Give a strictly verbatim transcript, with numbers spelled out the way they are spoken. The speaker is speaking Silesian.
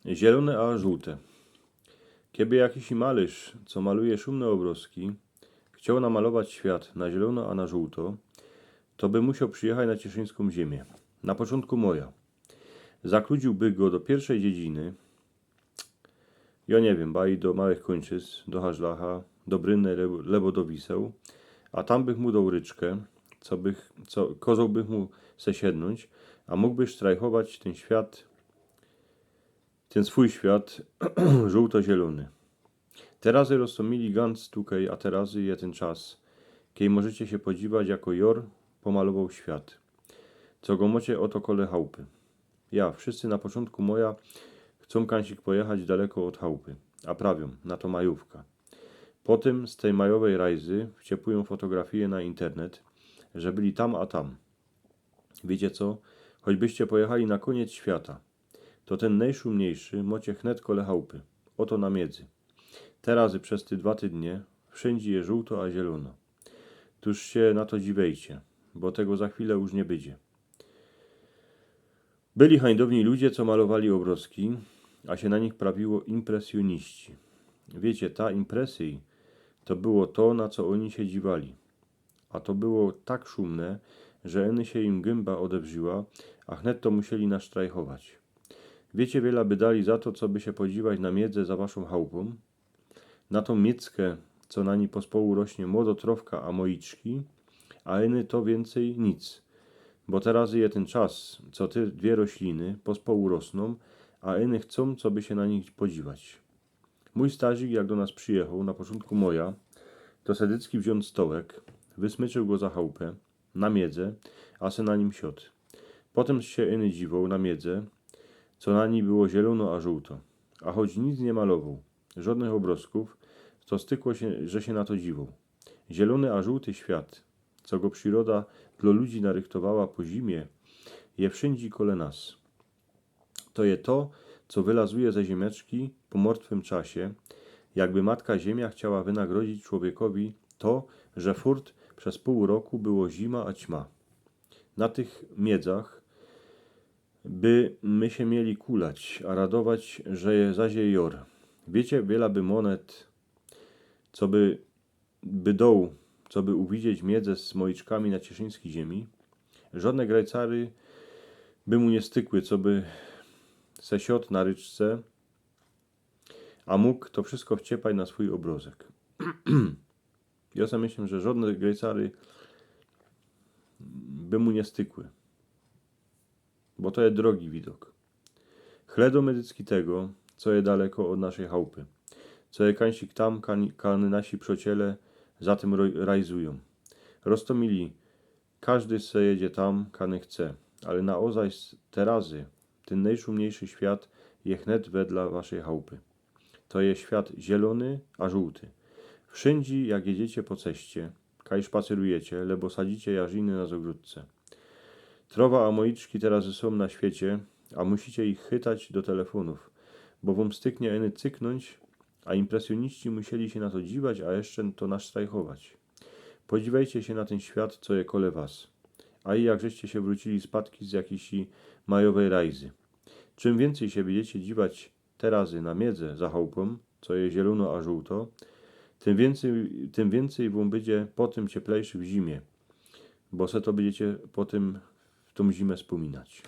Zielōne a żōłte. Keby jakiś malyrz, co maluje szumne ôbrozki, chcioł namalować świat na zielono a na żōłto, to by musioł przijechać na cieszyńską ziemię. Na poczōntku moja. Zakludziłby go do piyrszej dziedziny, jo niy wiym, baj do Małych Kōńczyz, do Harzlacha, do Bryny, lebo, lebo do Wiseł, a tam bych mu doł ryczkã, co bych, co, kozołbych mu se siednōńć, a mōgłby sztrajchować tyn świat, tyn swōj świat żōłto-zielōny. Terazy roztōmili gans tukej, a terazy je tyn czas, kej możecie sie podziwać, jako Jor pomalowoł świat, co go mocie ôto kole chałpy. Ja, wszyscy na poczōntku moja chcōm kansik pojechać daleko ôd chałpy, a prawiōm, na to majōwka. Potym z tyj majowyj rajzy wciepujōm fotografije na internet, że byli tam a tam. Wiycie co? Choćbyście pojechali na kōniec świata, to tyn nojszumniyjszy mocie chnet kole chałpy. Ôto na miydzy. Terazy bez te dwa tydnie wszyndzie je żōłto a zielōno. Tōż sie na to dziwejcie, bo tego za chwilã już niy bydzie. Byli hańdowni ludzie, co malowali ôbrozki, a sie na nich prawiło impresjōniści. Wiycie, ta impresyj to było to, na co ôni sie dziwali. A to było tak szumne, że eny sie im gymba ôdewrzyła, a chnet to musieli nasztrajchować. Wiycie, wiela by dali za to, co by sie podziwać na miydze za waszōm chałpōm? Na tōm miedzce, co na nij pospołu rośnie młodotrowka a mojiczki, a eny to wiyncyj nic. Bo terazy je tyn czas, co te dwie rośliny pospołu rosnōm, a eny chcōm, co by sie na nich podziwać. Mōj starzik, jak do nas przijechoł na poczōntku moja, to se dycki wziōn stołek, wysmyczył go za chałpę, na miedze, a se na nim siod. Potym sie eny dziwoł na miedze, co na nij było zielōno a żōłto. A choć nic niy malowoł, żodnych ôbrozkōw, to stykło sie, że sie na to dziwoł. Zielōny a żōłty świat, co go prziroda dlo ludzi narychtowała po zimie, je wszyndzie kole nas. To je to, co wylazuje ze ziymeczki po mortwym czasie, jakby Matka Ziymia chciała wynagrodzić człowiekowi to, że furt bez pōł roku było zima a ćma. Na tych miedzach by my sie mieli kulać, a radować, że je zaś je Jor. Wiycie, wiela by monet, co by, by doł, co by uwidzieć miedze z mojiczkami na cieszyńskij ziymie. Żodne grajcary by mu niy stykły, co by se siod na ryczce, a mōg to wszysko wciepać na swōj ôbrozek. Jo se myślã, że żodne grajcary by mu niy stykły. Bo to je drogi widok. Chledōmy dycki tego, co je daleko ôd naszyj chałpy. Co je kansik tam, kan-, kany nasi przociele za tym ro-, rajzujōm. Roztōmili, kożdy se jedzie tam, kany chce. Ale naozaj s-, terazy tyn nojszumniyjszy świat je chnet wedle waszyj chałpy. To je świat zielōny a żōłty. Wszyndzie, jak jedziecie po ceście, kaj szpacyrujecie, lebo sadzicie jarziny na zogrōdce. Trowa a mojiczki terazy sōm na świecie, a musicie ich chytać do telefōnōw, bo wōm styknie eny cyknōńć, a impresjōniści musieli sie na to dziwać, a jeszcze to nasztrajchować. Podziwejcie sie na tyn świat, co je kole was. A i jak żeście sie wrōcili spodki z jakijś majowyj rajzy. Czym wiyncyj sie bydziecie dziwać terazy na miedze za chałpōm, co je zielōno a żōłto, tym wiyncyj, tym wiyncyj wōm bydzie potym cieplejszy w zimie, bo se to bydziecie potym w tōm zimę spōminać.